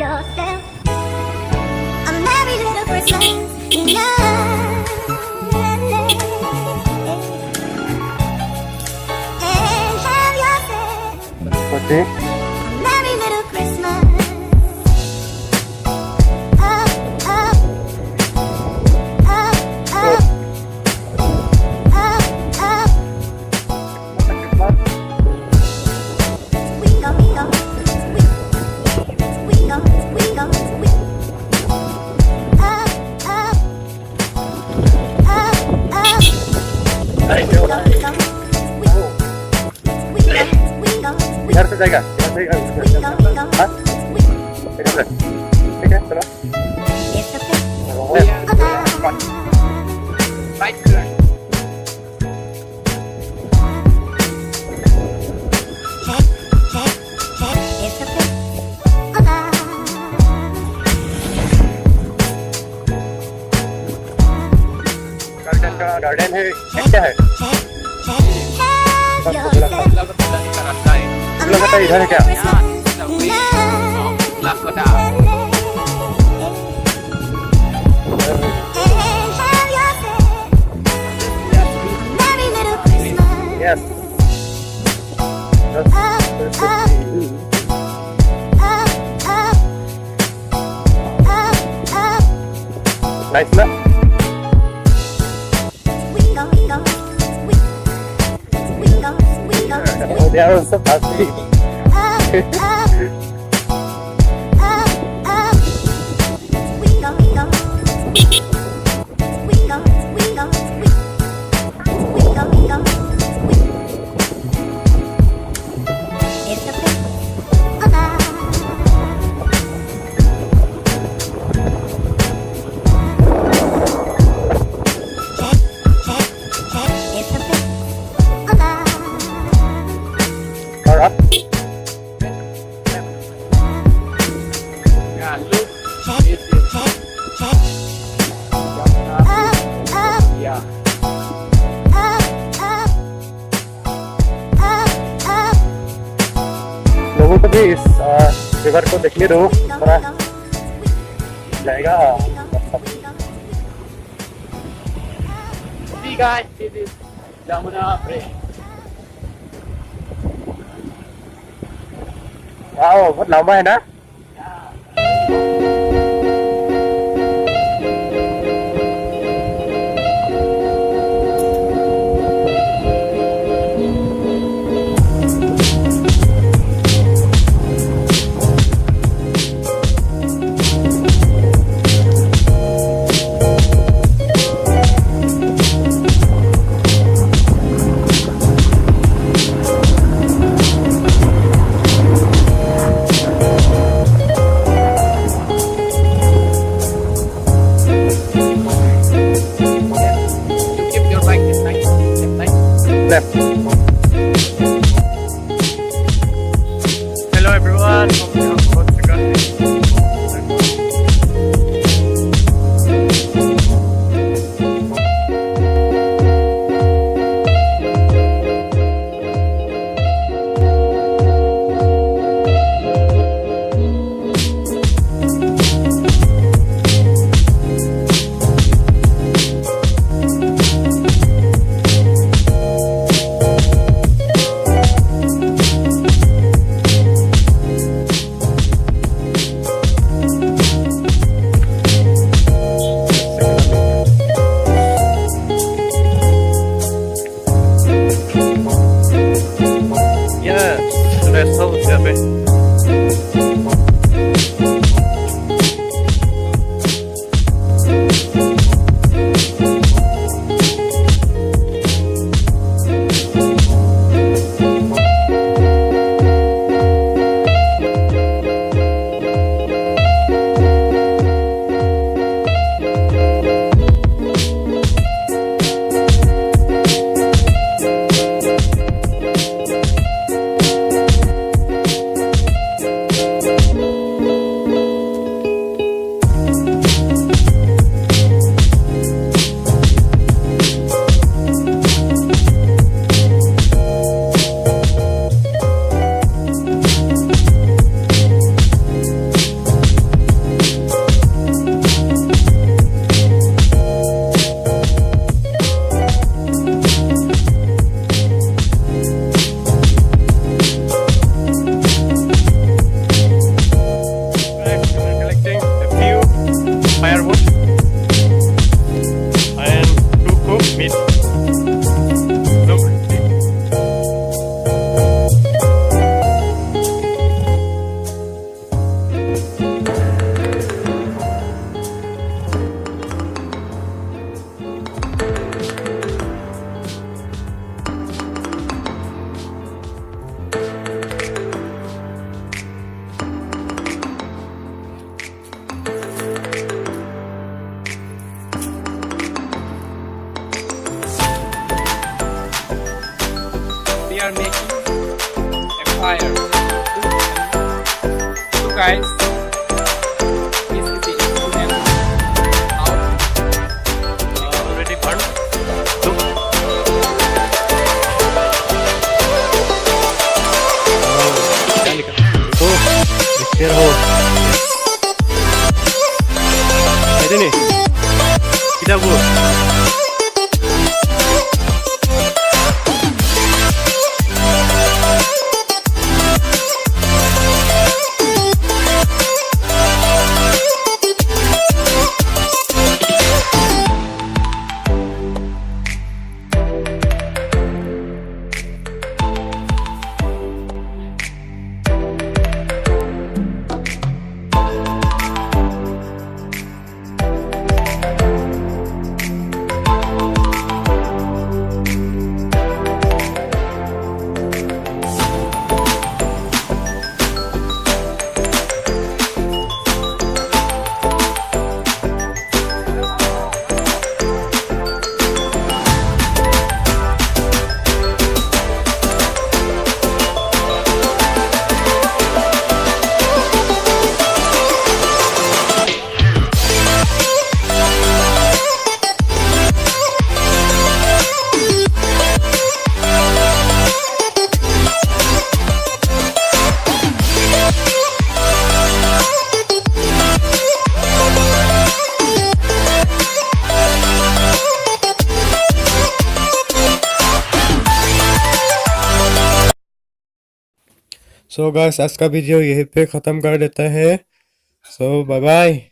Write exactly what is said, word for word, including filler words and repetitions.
Yourself a merry little Christmas in love. And have yourself Okay. a merry little Christmas. Up, up, up, up, up, up. इधर से जाएगा, इधर से जाएगा, इधर से। हाँ? इधर से। ठीक है, चलो। Right turn. गार्डन का गार्डन है, क्या है? फूलों का पौधा दिखा रखा है। फूलों का पौधा इधर है क्या? यहाँ is the way of Lakoda. Yes. That's nice na? Oh, they are also happy. Or up? Yeah, look. This is Yeah. लोगों को भी इस, आ, रिवर को देखने दो, थोड़ा जाएगा। See guys, this is Jamuna Bridge. Wow, बहुत लंबा है ना? Keep your bike this side, left side. Left. Hello everyone, hope you have a good day. We are making a fire. So guys, this is the instrument. How? Already burned. Look. Oh, mixture ho. Ede ni. Kita bu. So guys, आज का वीडियो यहीं पे ख़त्म कर देता है। So bye bye.